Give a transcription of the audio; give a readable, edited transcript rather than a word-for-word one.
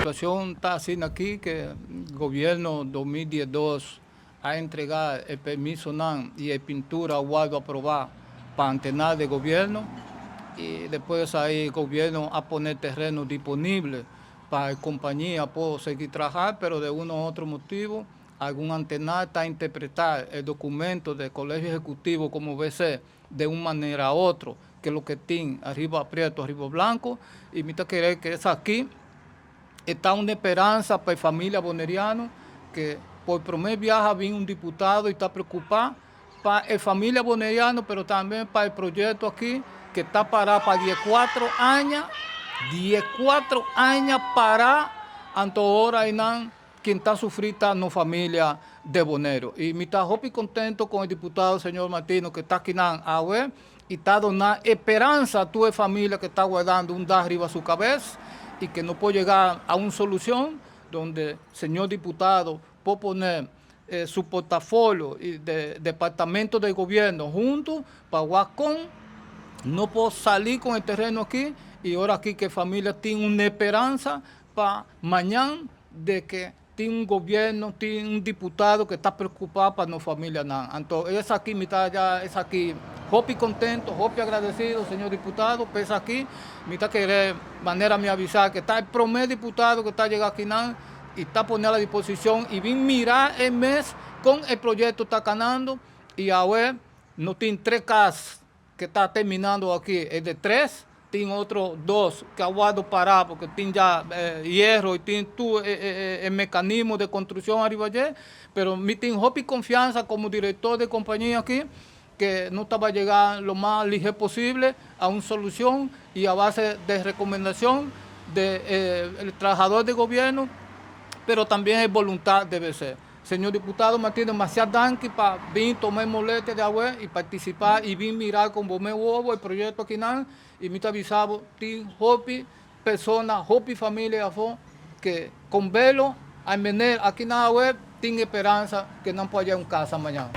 Situashon ta asina aki ku gobièrnu 2012 a entregá e permisonan i e pintura a wòrdu aprobá pa antenal di gobièrnu i despues ei gobièrnu a pone tereno disponibel pa e kompania por sigui traha, pero di un òf otro motibu algun antenal ta interpretá e dokumento di kolegio ehekutivo komo BC di un manera u otro ku loke tin ariba pretu, ariba blanku, i mi ta kere ku esaki ta un speransa pa e famia boneriano, ku pa promé biaha bin un diputado i ta preokupá pa e famia boneriano, pero tambe pa e proyekto aki ku ta pará pa 4 aña, 4 aña pará, anto awor einan ken ta sufri ta nos famia di Boneiru. I mi ta hopi kontentu ku e diputado señor Martino ku ta akinan awe i ta duna speransa na tur famia ku ta wardando un dak riba su kabes i ku no por yega na un solushon unda señor diputado por pone su portafolio i di departamento di gobièrnu huntu pa kon no por sali ku e tereno aki i awor aki ku e famia tin un speransa pa mañan di ku tin un gobièrnu, tin un diputado ku ta preokupá pa nos famianan. Anto, esaki mi ta ya, esaki, hopi kontentu, hopi agradesido, señor diputado, pa esaki, mi ta kere manera mi avisá ku ta e promé diputado ku ta yegando akinan i ta poniendo na disposishon i bin mira e mes kon e proyekto ta kanando i awor no tin tres kas ku ta terminando aki, e di tres, tin otro dos ku a wòrdu pará pasobra tin ya hierro i tin tur e mekanismo di konstrukshon ariba dje, pero mi tin hopi konfiansa komo direktor di kompania aki ku nos ta bai yega lo mas lihé posibel na un solushon i a base di rekomendashon di trahadó di gobièrnu, pero tambe e boluntat debe ser. Señor diputado Martínez, masha danki pa bin tuma molestia di awe i partisipá i bin mira ku bo mes wowo e proyekto akinan i mi ta avisá tin hopi persona, hopi famia afó ku kon belo a mener akinan awe tin speransa ku nan por haña un kas mañan.